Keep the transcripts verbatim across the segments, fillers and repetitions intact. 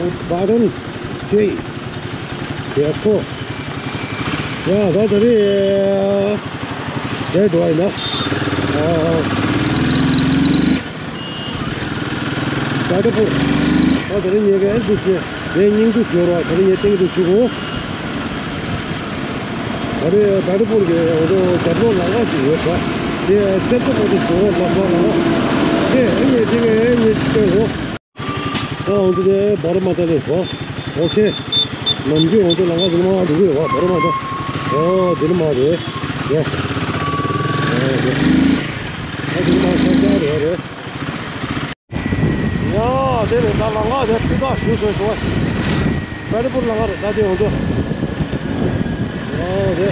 བྷ་ཊན་ཁེ་རྒྱལ་ཁོ། ཡ་ད་ད་རེད། དེ་འགྲོ་ཡིན་ན། ཨ། བྷ་ཊ་པུར། ད་ད་རེད་ཉེ་གི་ཨེ་འདུག་ཟེར། ངས་སྙིང་སྡུག་བྱོས་རོགས། ད་རེད་ངས་སྟེང་དུ་ཞུ་གོ། ད་རེད་བྷ་ཊ་པུར་གི་འོ་དོ་རྒྱབ་ལོགས་ལམ་ཁ་ཅིག་ཡོད་ད། དེ་ཙེབ་ཏོ་ཁོ་ཚོ་བཟོ་བ་ལ་སོགས་ལམ་ཁ། དེ་ཨེ་ཉེ་དེ་གི་ཨེ་ཉེ་ཅིག་སྟོན་གོ། ད་འོང་དུ་དེ་བར་མ་ད་ལས་སོ། ཨོ་ཁེ། ནམ་རྒྱུན་འོང་དུ་ལམ་ཁ་དེ་ནས་མར་འགྲོ་གི་ཡོད་པ་བར་མ་ད། ཨོ་དེ་ནས་མར་རེད། ཡ། ཨོ་དེ། ཨོ་དེ་ནས་མར་ཤར་ཤར་རེད་རེད། ཡ་དེ་རེད། ད་ལམ་ཁ་དེ་སྤུས་དག་ཞིག་བཟོས་སོང་། བྷ་ཊ་པུར་ལམ་ཁ་རེད་ད་དེ་འོང་དུ། ཨོ་དེ།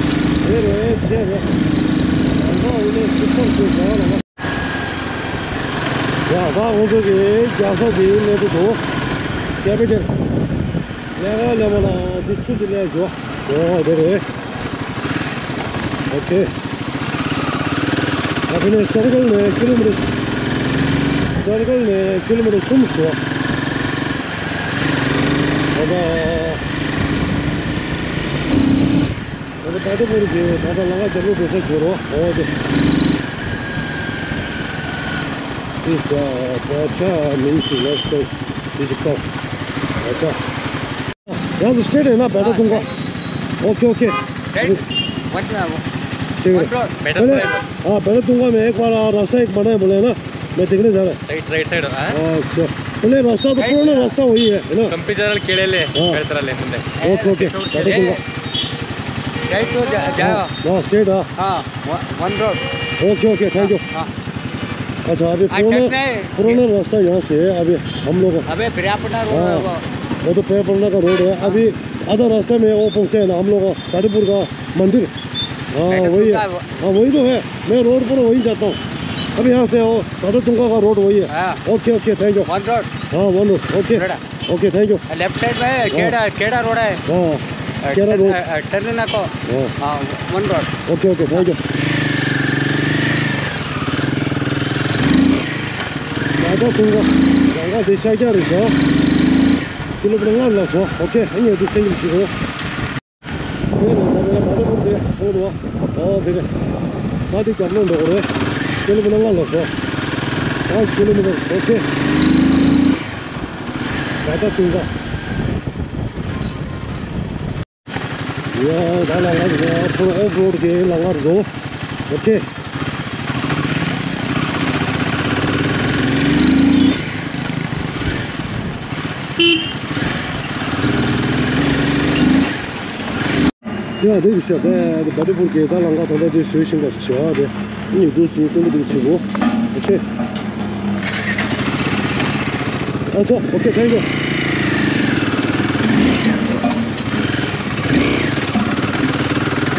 དེ་རེད་ཆེ་རེད། ལམ་ཁ་འོ་ནས་སུ་པར་བཟོས་སོང་ལམ་ཁ། ཡ་ད་ཁོང་ཚོ་གི་རྒྱལ་ས་དེའི་སྨད་དུ་འདུག་ཀེ་པི་ཊལ། ལས་ཀ་ལས་མ་ལ་འདི་ཆུ་འདི་ལས་འཇོ། ཨོ་དེ་རེད། ཨོ་ཁེ། ད་ཕི་ནས་སར་ཀལ་ནས་ཀི་ལོ་མི་ཊར། སར་ཀལ་ནས་ཀི་ལོ་མི་ཊར་གསུམ་འདུག་ད་ད། ཨོ་ད་བྷ་ཊ་པུར་གྱི་ད་ལྟ་ལམ་ཁ་རྒྱབ་ལོགས་འགྲོ་ས་བྱོས་རོགས། ཨོ་དེ། This uh, Bhatta means let's go digital. Bhatta. यहाँ से स्ट्रेट है ना, बैठा दूंगा। Okay, okay. राइट। वन, ठीक है। One road. पहले, हाँ, पहले दूंगा मैं एक बार, हाँ, रास्ता एक बना है बोले ना, मैं देखने जा रहा। राइट, राइट साइड, हाँ। अच्छा, पहले रास्ता तो राइट। पुराना रास्ता वही है, है ना? कंपी चैनल केड़े ले, हाँ। बेहतर ले, मुंडे। ओके, ओके, बैठा दूंगा। राइट तो जा, जाओ। हाँ, स्ट्रेट, हाँ। हाँ, one road. Okay, okay, thank you. हाँ। अच्छा, अभी पुराना, पुराना रास्ता यहाँ से है, अभी हम लोग, अबे बिरापटा रोड है वो। वो तो पेपरना का रोड है। अभी आधा रास्ता में वो पहुँचे हैं ना हम लोग, काटीपुर का मंदिर। हाँ, वही है। हाँ, वही तो है। मैं रोड पर वहीं जाता हूँ। अभी यहाँ से वो काटीतुंगा का रोड वही है। हाँ। Okay, okay, thank you. One road. हाँ, one road. Okay. Okay, thank you. Left side में केड़ा, केड़ा रोड है। हाँ, केड़ा रोड। टर्न ना को। हाँ। हाँ, one road. Okay, okay, thank you. काटीतुंगा, गंगा दिशा क्या रिसा? किलो बना ला सो। ओके, ये तो थैंक यू। ཁྱེད་རང་ཚོ་ལ་ད་ལྟ་བར་དུ་མཐོང་འདུག་ཨོ་དེ་རེད། ད་དེ་རྒྱབ་ལོགས་འགྲོ་དགོས་རེད། ཀི་ལོ་མི་ཊར་ལྔ་ལ་སོ། पाँच kilometre, okay. ད་ལྟ་དུང་ག་ཡ་ད་ལ་ང་ཚོ་ཁོ་ཨོཕ་རོཌ་གི་ལམ་ཁར་འགྲོ། ཨོ་ཁེ། ཡ་དེ་རེད་ཤག་དེ་བ་ཏི་པུར་གྱི་ད་ལམ་ཁ་ཐོག་ལ་དེ་བཟོས་ཤིང་པར་བྱ་བ་དེ་ཉིད་དུ་ཟིན་སྟོན་གྱི་འདུག་ཆེ་བོ། ཨོ་ཁེ། ཨ་ཚོ། ཨོ་ཁེ། ཐེང་ཀྱུ།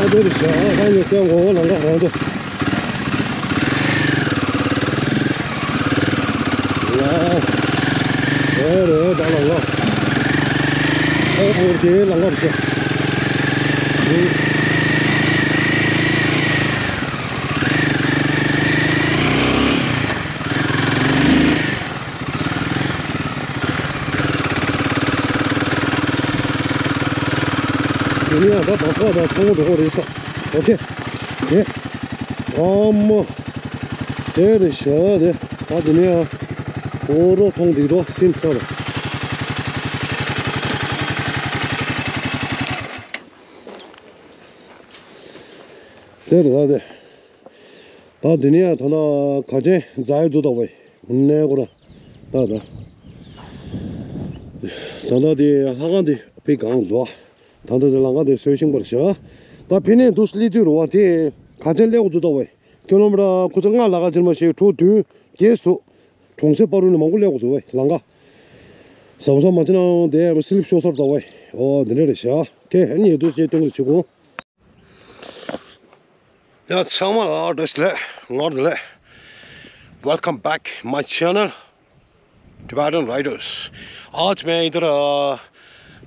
ཨ་དེ་རེད་ཤག་ཨ་ད་ཉོ་སྟོན་གོ་ལམ་ཁ་རང་ཚོ། ཡ། ཨོ་རེད་ད་ལ་ལ། ཨོ་ཧོ་དེ་ལ་ལ་རེད། དེ་ནས་ཡང་ད་བག་ཀ་དང་ཚང་མ་འགྲོ་གི་རེད་ས། ཨོ་ཁེ། དེ། ཨ་མ། དེ་རེད་ཤག་དེ། ད་དེ་ནས་ཡང་། འོ་རོ་མཐོང་འདི་རོ་སིན་ཏོར། དེ་རེད་ད་དེ། ད་དེ་ནས་ཡང་ད་ལྟ་ག་ཅན་རྫ་ཡི་འདུག་ད་བས། ནས་གོ་ར། ད་ད། ད་ད་དེ་ལྷ་ཁང་དེ་ཕི་གང་འདུག་ད་ལྟ་དེ་ལམ་ཁ་དེ་བཟོས་ཤིང་པར་བྱ། ད་ཕི་ནས་འདུག་སླེབས་དུས་རུ་བ་དེ་ག་ཅན་སླེབས་འདུག་ད་བས། ཀི་ལོ་མི་ཊར་ཁུ་ཚ་ལྔ་ལ་ཁ་ཅན་མ་ཞིག་དྲུག་བདུན་བརྒྱད་འདུག་གྲོང་གསེབ་བར་དུ་ནས་མང་པོ་སླེབས་འདུག་བས་ལམ་ཁ། ཟ་བ་ཟ་མ་བྱེད་ན་དེ་སི་ལིབ་ཤོར་སོང་ད་བས། ཨོ་དེ་འདྲ་རེད་ཤག་ཁེ་ཨ་ནི་འདུག་ཅེས་སྟོན་གྱི་བྱེད་དགོས། ཡ་ཚང་མ་ལ་བཀྲ་ཤིས་བདེ་ལེགས། ངར་བདེ་ལེགས། Welcome back my channel, Tibetan Riders। आज मैं इधर, अ,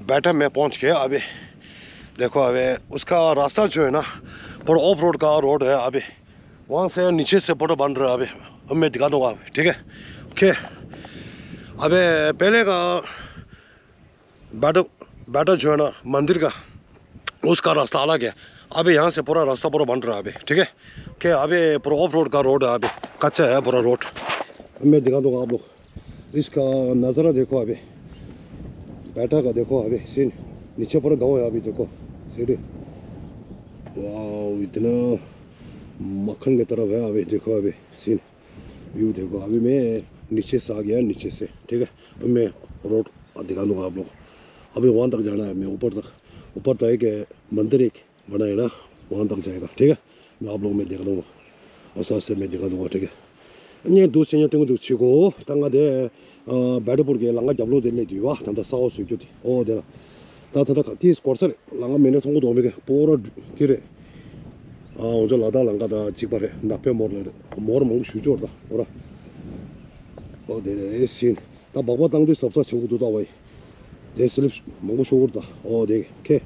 बेहटा में पहुंच गया अभी। देखो, अभी उसका रास्ता जो है ना, पूरा ऑफ रोड का रोड है अभी। वहाँ से नीचे से पूरा बन रहा है अभी। अब मैं दिखा दूंगा अभी, ठीक है? ओके। अबे पहले का बैठो, बैठो जो है ना मंदिर का, उसका रास्ता अलग है। अभी यहाँ से पूरा रास्ता पूरा बन रहा है अभी, ठीक है। क्या अभी पूरा ऑफ रोड का रोड है अभी, कच्चा है पूरा रोड। मैं दिखा दूंगा आप लोग, इसका नज़ारा देखो अभी, बैठा का देखो अभी सीन। नीचे पूरा गांव है अभी, देखो सीढ़ी। वाह, इतना मक्खन की तरफ है अभी, देखो अभी सीन। व्यू देखो, अभी मैं नीचे से आ गया, नीचे से, ठीक है। अभी मैं रोड दिखा दूंगा आप लोग। अभी वहाँ तक जाना है, मैं ऊपर तक, ऊपर तक एक मंदिर एक बनाए ना, वहाँ तक जाएगा, ठीक है। मैं आप लोग मैं दिखा दूंगा, आस्ते आस्ते मैं दिखा दूंगा, ठीक है। ངས་འདུག་སེ་ཉན་སྟོན་གྱི་འདུག་ཆེ་གོ། ད་ང་དེ་ཨ་བེ་ཏྲ་པུར་གྱི་ལམ་ཁ་རྒྱབ་ལོགས་དེ་སླེབས་དུས་བ། ད་ལྟ་ས་འོག་བཟོ་རྒྱུ་དེ་ཨོ་དེ་ལ། ད་ད་ལྟ་ག་དེ་སྐོར་ས་རེད། ལམ་ཁ་མེད་ན་མཐོང་གི་འདུག་མི་གི་སྤོ་ར་དེ་རེད། ཨ་འོ་ཚོ་ལ་དྭགས་ལམ་ཁ་དང་གཅིག་པ་རེད། ནག་པའི་མོར་ལ་རེད། མོར་མང་པོ་ཞུ་ཆོག་རེད། ད་སྤོ་ར་ཨོ་དེ་རེད་ཟིན། ད་སྦག་སྦག་བཏང་དུས་གཟབ་གཟབ་བྱེད་དགོས་འདུག་ད་བ་ཡི། དེ་སི་ལིབ་མང་པོ་ཤོར་གི་རེད། ད་ཨོ་དེ་ཁེ།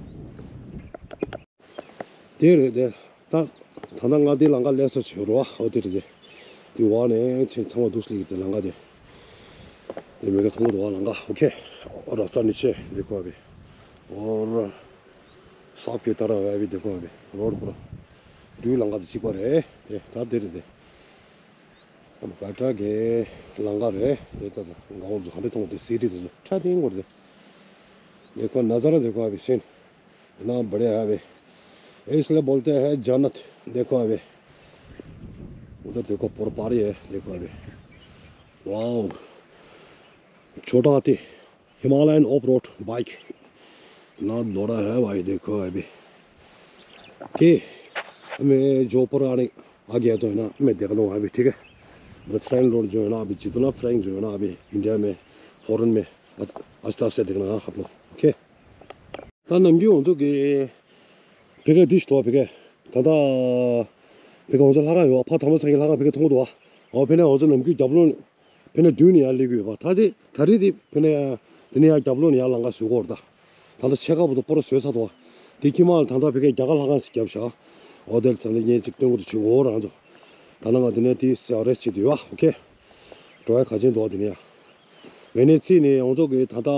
དེ་རེད་དེ། ད་ད་ལྟ་ང་དེ་ལམ་ཁ་སླེབས་ས་བྱོས་རོགས། ཨོ་དེ་རེད་དེ། དེ་བ་ནས་ཁྱེད་ཚང་མ་འདུག་སེ་སླེབས་ཀྱི་རེད་དེ་ལམ་ཁ་དེ། དེ་མེད་ཀ་མཐོང་གི་འདུག་བ་ལམ་ཁ། ཨོ་ཁེ། ཨོ་ར་ས་ནི་ཆེ་འདི་ཁོ་བས། ཨོ་ར། སབ་ཀེ་ཏ་ར་བ་བི་འདི་ཁོ་བས། རོ་ཌི་པུ་ར། འདུས་ལམ་ཁ་དེ་གཅིག་པ་རེད་དེ། ད་དེ་རེད་དེ། བ་ཏྲ་གི་ལམ་ཁ་རེད་དེ། ད་ད་ག་བ་ཚོ་ག་འདྲ་མཐོང་དེ་སི་ཏི་དེ་ཚོ་ཁྲ་དེ་ཡིན་དགོས་རེད་དེ། དེ་ཁོ་ན་ཛ་ར་དེ་ཁོ་བས་སེན། इतना बढ़िया है अभी, इसलिए बोलते हैं जन्नत। देखो अभी उधर देखो, पूरा पहाड़ी है, देखो अभी। वाओ, छोटा हाथी, हिमालयन ऑफ रोड बाइक, इतना दौड़ा है भाई। देखो अभी कि मैं जो ऊपर आने आ गया तो है ना, मैं देखा दूंगा अभी, ठीक है। मेरा फ्रंट लोड जो है ना अभी, जितना फ्रंट जो है ना अभी इंडिया में, फॉरेन में, आस्ते आस्ते देखना आप लोग, ओके। ད་ནམ་རྒྱུན་ང་ཚོ་གི་ཕ་གི་འདི་ཞིག་འདུག་བ། ཕ་གི་ད་ལྟ་ཕ་གི་ང་ཚོ་ལྷ་ཁང་ཡོད་བ། ཕ་ཐ་མ་ཚང་གི་ལྷ་ཁང་ཕ་གི་མཐོང་གི་འདུག་བ། འོ་ཕ་གི་ནས་ང་ཚོ་ནམ་རྒྱུན་རྒྱབ་ལོགས་ཕ་གི་ནས་མདུན་ནས་ཡར་སླེབས་ཀྱི་ཡོད་པ། ད་དེ་ད་རེས་དེ་ཕ་གི་ནས་དེ་ནས་ཡར་རྒྱབ་ལོགས་ནས་ཡར་ལམ་ཁ་བཟོ་གི་ཡོད་རེད། ད་ད་ལྟ་ཕྱེད་ཀ་བར་དུ་སྤོ་ར་བཟོས་ཚར་འདུག་བ། དེ་ཁྱི་མ་ལ་ད་ལྟ་ཕ་གི་རྒྱ་གར་ལྷ་ཁང་ཞིག་བརྒྱབ་བཞག། འོ་དེར་ཚང་ལ་ངས་ཅིག་སྟོན་གི་འདུག་ཆུ་འོ་རང་ཚོ། ད་ནང་ང་དེ་ནས་དེ་སེ་རེས་བྱེད་དུས་བ། ཨོ་ཁེ། འགྲོ་ཡ་ག་ཅན་འདུག་བ། དེ་ནས་ཡ་ངས་ནས་རྩིས་ནས་ང་ཚོ་གི་ད་ལྟ།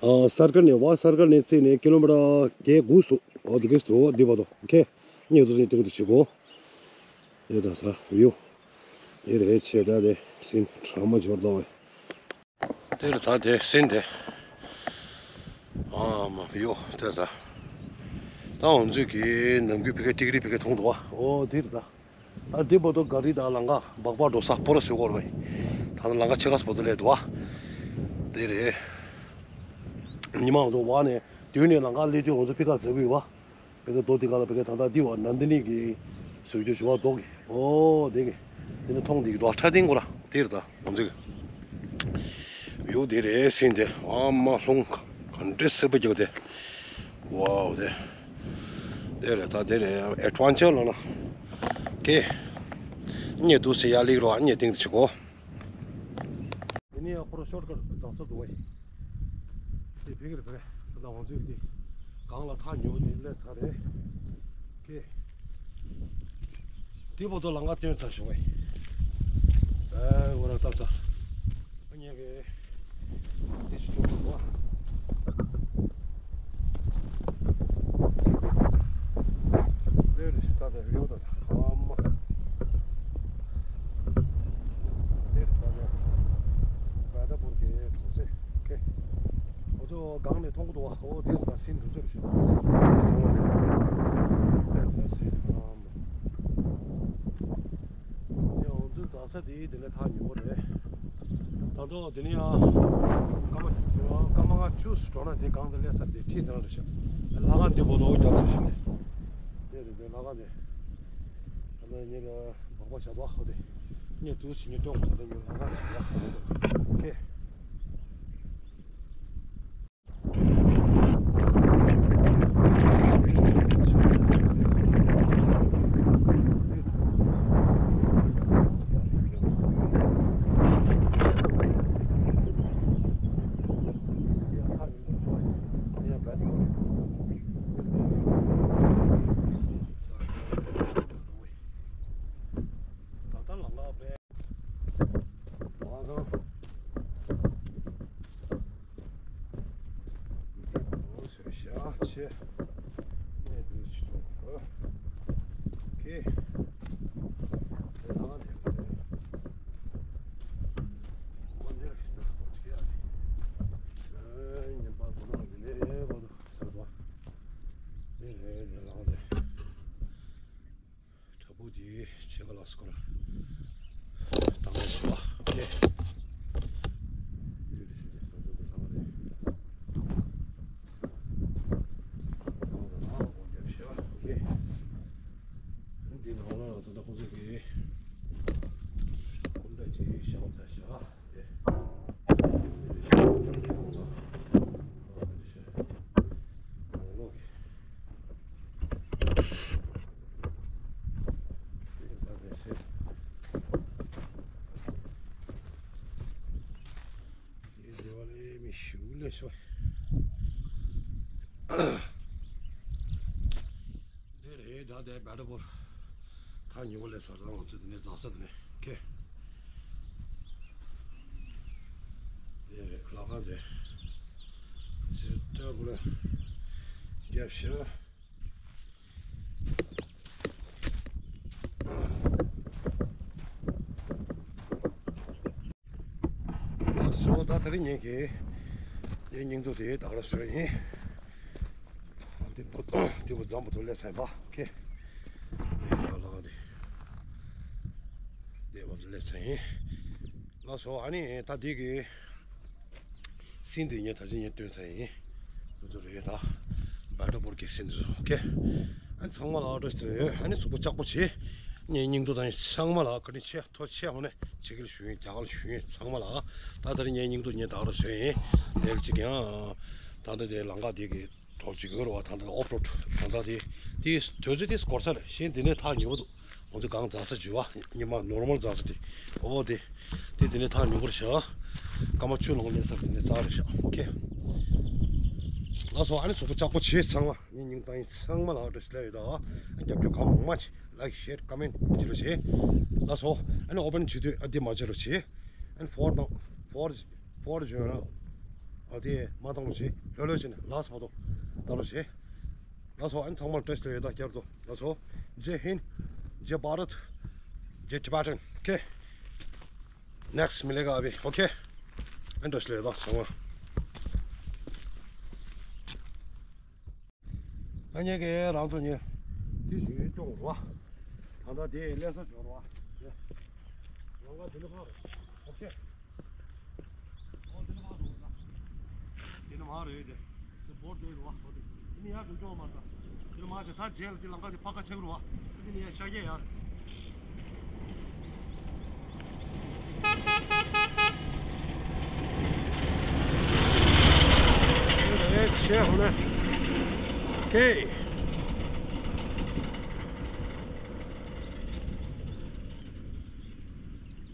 ཨ་སར་ཀར་ནས་བ། སར་ཀར་ནས་བརྩིས་ནས་ཀི་ལོ་མི་ཊར་བརྒྱད་དགུ་སུ། ཨོ་དེ་གས་སུ་འདི་བ་དོ། ཁེ། ཉེ་དུ་ཟིན་སྟོན་དུ་ཆུ་གོ། དེ་ད་ད་བིའུ་དེ་རེད། ཆེ་ད་དེ་སིན་ཁྲ་མ་འབྱོར་དོ་བས། དེ་རེད་ད་དེ་སིན་དེ། ཨ་མ་བིའུ་དེ་ད། ད་འོ་ཚོད་ཀྱི་ནམ་རྒྱུན་ཕ་གི་ཏིག་རི་ཕ་གི་མཐོང་འདུག་བ། ཨོ་དེ་རེད་ད། ཨ་འདི་བར་དུ་ག་རི་དང་ལམ་ཁ་སྦག་སྦག་འགྲོ་ས་སྤོ་ར་བཟོ་གི་ཡོད་རེད་བ། ད་ལྟ་ལམ་ཁ་ཕྱེད་ཀ་བར་དུ་སླེབས་འདུག་བ། དེ་རེད། ཉི་མ་ང་ཚོ་བ་ནས་མདུན་ནས་ལམ་ཁ་སླེབས་དུས་ང་ཚོ་ཕ་གི་འཛེག་གི་ཡོད་བ། ཕ་གི་རྡོ་འདི་ག་ལ་ཕ་གི་ད་ལྟ་འདི་བ་ནན་ད་ནི་གི་བཟོ་རྒྱུ་བྱུང་བ་རྡོ་གི། ཨོ་དེ་གི་དེ་ནི་མཐོང་འདི་གི་རྡོ་ཁྲ་ཏིང་གོ་ར་དེ་རེད་ད། ང་ཚོ་གི་བིའུ་དེ་རེད་ཟིན་དེ། ཨ་མ་ལྷུང་ག་འདྲེ་སེར་པོ་རྒྱག་དེ། ཝའོ་དེ། དེ་རེད་ད་དེ་རེད། ཨེ་ཌི་ཝེན་ཅར་ལ་ན། ཀེ། ཉེ་དུ་སེ་ཡ་ལིག་རོ་ཉེ་ཏིང་དུ་ཆུ་གོ། དེ་ནས་ཡང་ཁོ་རང་ཤོར་ཀཊ་རྫོང་ས་འདུག་བས། དེ་ཕ་གི་རེད་ཕ་གི། ད་ལྟ་ང་ཚོས་དེ་སྒང་ལ་ཐག་ཉེ་བོ་དེ་སླེབས་ཚར་རེད། ཀེ། དེ་བར་དུ་ལམ་ཁ་སྟོན་ཚར་བྱུང་བས། ཨེ་ཝ་ར་ཏབ་ཏ། ཨ་ཉེ་གེ། དེ་ཞིག་ཐུག་འདུག་བ། རེ་རེ་ཞིག་ད་ད་རེ་ཡོད་ད་ད་ཨ་མ། དེ་ད་ད་བ་ད་བོར་གེ་གོ་སེ། ཀེ། ཨོ་ཚོ་སྒང་ནས་མཐོང་གི་འདུག་བ། ཨོ་དེ་ད་སིན་འདུག་ཚོད་རེ་ཞིག་ད་ད་སིན་ཨ་མ། དེ་འོ་ཚོད་འཛེག་ས་དེ་དེ་ནས་ཐག་ཉེ་པོ་རེད། ད་དུང་དེ་ནས་ཡང་སྐར་མ་སྐར་མ་ལྔ་བཅུ་ཙམ་འགྲོ་ན་དེ་སྒང་དེ་སླེབས་ས་དེ་ཁྲིད་དེ་རང་རེད་ཤག་ལམ་ཁ་འདི་བར་དུ་རྒྱབ་ཚུལ་ཞིག་ནས། དེ་རེད་དེ་ལམ་ཁ་དེ། ད་ནི་ངེད་ལ་སྦག་སྦག་བྱ་དོ་ཧོ་དེ། ངས་དུས་ཕྱི་ཉིན་སྟོན་དགོས་ས་དེ་ངས་ལམ་ཁ་ཞིག་ཡག་པོ་མི་འདུག་ཁེ། ད་ལྟ་ལམ་ཁ་དཔེ། ལམ་ཁ་ ཨོ་ཁེ། དེ་ནང་དེ་མོ་འདིར་ཁྱི་ཏོག་ཏོག་ཅིག་ཡ། ཨ་ཉིན་པ་ཁོ་རང་འདི་ནས་བར་དུ་ཟེར་བ། དེ་རེད་དེ་ལང་དེ། བྲག་ཕུག་དེའི་ཕྱེད་ཀ་ལ་སྐོར་བཏང་ནས་འགྲོ་བ། ཨོ་ཁེ། འདི་ནང་ལ་ད་ལྟ་ཁོང་ཚོ་གིས་སྐུ་འདྲ་ཅིག་བཞག་ཚར་ཤག་འདི་རེད། ད་དེ་བེ་ཊ་པོར་ཐག་ཉེ་པོ་སླེབས་སོང་། ད་ང་ཚོ་འདི་ནས་འཛེག་ས་འདི་ནས་ཁེ། དེ་རེད། ལྷ་ཁང་དེ་ཚེ་ཏྲ་བུ་ལ་རྒྱབ་ཤ། སོ་ད་དེ་རིང་ངེད་ཀྱིས་ངའི་སྙིང་སྡུག་དེ་བདག་ལ་བཟོས་ཡིན། འདི་བུ་འདི་བུ་འཛམ་བུ་དུ་སླེབས་ཚར་ཡིན་པ་ཁེ། ཡ་ལགས་འདི་འདི་བུ་དུ་སླེབས་ཚར་ཡིན། ལགས་སོ། ཨ་ནི་ད་འདི་གི་སིན་འདི་ངས་ད་ཅི་ངས་སྟོན་ཚར་ཡིན། འདི་ཚོ་རེད་ད། བེ་ཊ་པོར་གྱི་སིན་འདི་ཚོ་ཨོ་ཁེ། ཨ་ཚང་མ་ལ་ཨ་འགྲོ་ཞིག་རེད། ཨ་ནི་གཟུགས་པོ་ལྕགས་པོ་བྱེད། ངའི་སྙིང་སྡུག་དང་ཚང་མ་ལ་བཀའ་དྲིན་ཆེ། ཐུགས་རྗེ་ཆེ། འོ་ནས་ཕྱི་རྒྱལ་ཞུ་ཡིན། རྒྱ་གར་ཞུ་ཡིན། ཚང་མ་ལ་ད་ལྟ་ངའི་སྙིང་སྡུག་ངས་བདག་ལ་བཟོས་ཡིན། དེ་ལ་གཅིག་ཡང་ད་ལྟ་དེ་ལམ་ཁ་དེ་གི་གྲོགས་གཅིག་ཡོད་རེད་བ། ད་ལྟ་ཨོཕ་རོཌ་ད་ལྟ་དེ་དེ་དུས་ཚོད་དེ་སྐོར་ས་རེད། གཞན་དེ་ནས་ཐག་ཉེ་པོ་འདུག་ང་ཚོ་གང་འཛེག་ས་བརྗོད་བ། ཉི་མ་ནོར་མལ་འཛེག་ས་དེ། ཨོ་དེ་དེ་དེ་ནས་ཐག་ཉེ་པོ་རེད་ཤག་སྐར་མ་བཅུ་ལོངས་སླེབས་ས་དེ་ནས་འཛེག་རེད་ཤག་ཨོ་ཁེ། ལགས་སོ། ཨ་ནི་གཟུགས་པོ་ལྕགས་པོ་བྱེད། ཚང་མ་ངའི་སྙིང་ཐག་ཡིན། ཚང་མ་ལ་ཨ་འགྲོ་ཞིག་ལབ་ཡོད་ད། རྒྱབ་སྐྱོར་གང་མང་མང་བྱེད། ལའིཀ་ཤེར་ཀོ་མེན་ཊི་བྱེད་རོགས་བྱེད། ལགས་སོ། ཨ་ནི་ཨོ་པན་བྱེད་དུས་ཨ་འདི་མ་བྱེད་རོགས་བྱེད། ཨ་ནི་ཕོར་དང་ཕོར་ཕོར་བྱོན་ར། ཨ་དེ་མ་བཏང་རོགས་བྱེད། ལྷོད་ལྷོད་བྱས་ནས་ལཱསི་བར་དུ་བལྟ་རོགས་བྱེད། ལགས་སོ། ཨ་ནི་ཚང་མར་བཀྲ་ཤིས་བདེ་ལེགས་དང་བསྐྱར་དུ་ལགས་སོ། ཇེ་ཧིན། ཇེ་བྷ་རད། ཇེ་ཊི་བྷེ་ཊན། ཨོ་ཁེ། ནེགསི་མི་ལེ་ག་ཨ་བི། ཨོ་ཁེ། ཨ་ནི་བཀྲ་ཤིས་བདེ་ལེགས་དང་ཚང་མ། ད་ངེད་ཀྱིས་རང་ཚོ་ཉེ་དེ་བཞིན་སྐྱོང་རོགས། ད་ལྟ་དེ་སླེབས་ས་འབྱོར་བ། ལམ་ཁ་དེ་ནས་ཕར། ཨོ་ཁེ། ཨོ་དེ་ནས་ཕར་འགྲོ་དགོས་ན། དེ་ནས་མར་རེད་དེ། དེ་འབོར་དེ་རུ་བ། ཨོ་དེ་ནས་ཡར་འགྲོ་སྐྱོང་མ་ད། དེ་ནས་མར་དེ་ད་རྗེས་ལ་དེ་ལམ་ཁ་དེ་ཕར་ཁ་ཆག་རུ་བ། དེ་ནས་ཡར་ཤར་རྒྱག་ཡར། ཨེ་ཆེ་ཧོ་ནེ། ཁེ།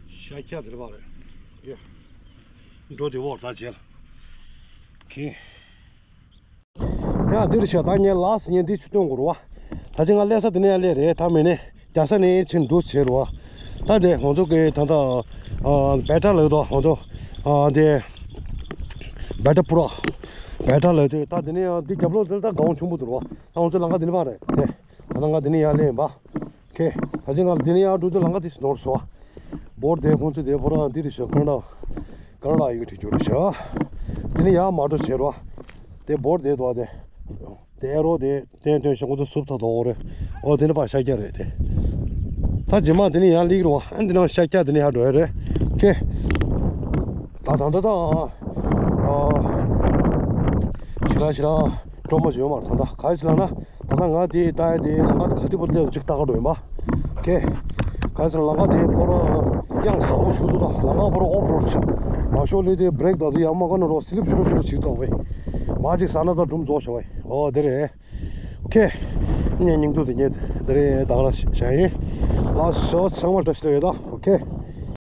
ཤ་ཁྱ་དེར་བ་རེད། ཡ། འགྲོ་དེ་བོར་ད་བྱེད། ཁེ། ཡ་འདིར་ཤ་ད་ངས་ལགས་སུ་ངས་འདི་ཆུ་སྟོན་དགོས་རེད་བ། ད་ཅི་ང་སླེབས་ས་དེ་ནས་ཡར་སླེབས་རེད། ད་མི་ནས་རྒྱ་ས་ནས་ཕྱིན་འདུག་བྱེད་རེད་བ། ད་དེ་ང་ཚོ་གི་ད་ད་ཨ་བེ་ཊ་ལབ་དོ་ང་ཚོ་ཨ་དེ་བེ་ཊ་པུ་ར་བེ་ཊ་ལབ་དེ། ད་དེ་ནས་ཡང་འདི་རྒྱབ་ལོགས་འདིར་ད་སྒང་ཆུང་པོ་འདུག་རེད་བ། ད་ང་ཚོ་ལམ་ཁ་དེ་ནས་ཕར་རེད་དེ། ད་ལམ་ཁ་དེ་ནས་ཡར་སླེབས་ཡིན་པ། ཁེ། ད་ཅི་ང་འདི་ནས་ཡར་འགྲོ་དུས་ལམ་ཁ་དེ་ནོར་སོང་བ། འབོར་དེ་ཁོང་ཚོས་དེ་ཕོ་ར་འདི་རེད་ཤག་ཀ་ན་ཌ་ཀ་ན་ཌ་ཡི་གེ་བྲིས་རྒྱུ་རེད་ཤག་དེ་ནས་ཡར་མར་འགྲོ་བྱེད་རོགས། དེ་འབོར་དེ་འདུག་བ་དེ། དེ་ཨེ་རོ་དེ་བསྟན་བསྟན་ཤག་ཁོང་ཚོ་སུབ་ཚ་དོག་རེད། ཨོ་དེ་ནས་ཕར་ཤར་རྒྱག་རེད་དེ། ད་རྗེས་མ་དེ་ནས་ཡར་སླེབས་རོགས། ཨ་འདི་ནས་ཤར་རྒྱག་དེ་ནས་ཡར་འགྲོ་ཡ་རེད། ཁེ། ད་ད་ད་ད། ཨ། ཞེ་དྲག་ཞེ་དྲག་སྤྲོ་མོ་ཡོད་མ་རེད་ད་ད། ག་རེ་ཟེར་ལབ་ན། ད་ལྟ་ང་དེ་ལྟ་ཡ་དེ་ལམ་ཁ་ག་དེ་བར་སླེབས་ཅིག་ལྟ་ག་འགྲོ་ཡིན་པ། ཁེ། ག་རེ་ཟེར་ལམ་ཁ་དེ་ཕོ་ར་དབྱངས་ཟབ་པོ་ཞུ་འདུག་ད་ལམ་ཁ་ཕོ་ར་ཨོཕ་རོཌ་ཆགས། མ་ཤོར་ལེ་དེ་བྷི་རེག་ད་དུ་ཡག་མ་ག་ན་རོ་སི་ལིབ་ཤུ་རུ་ཤུ་རུ་ཅིག་གཏོང་བས། མ་ཅིག་ཟ་ན་ད་སྒྲུང་རྫོགས་ཤག་བས། ཨོ་དེ་རེད། ཁེ། ངའི་སྙིང་སྡུག་དེ་ངས་དེ་རེད་བདག་ལ་བྱ་ཡིན། ལགས་སོ་ཚང་མ་བཀྲ་ཤིས་བདེ་ལེགས་ཡོད་ད། ཨོ་ཁེ།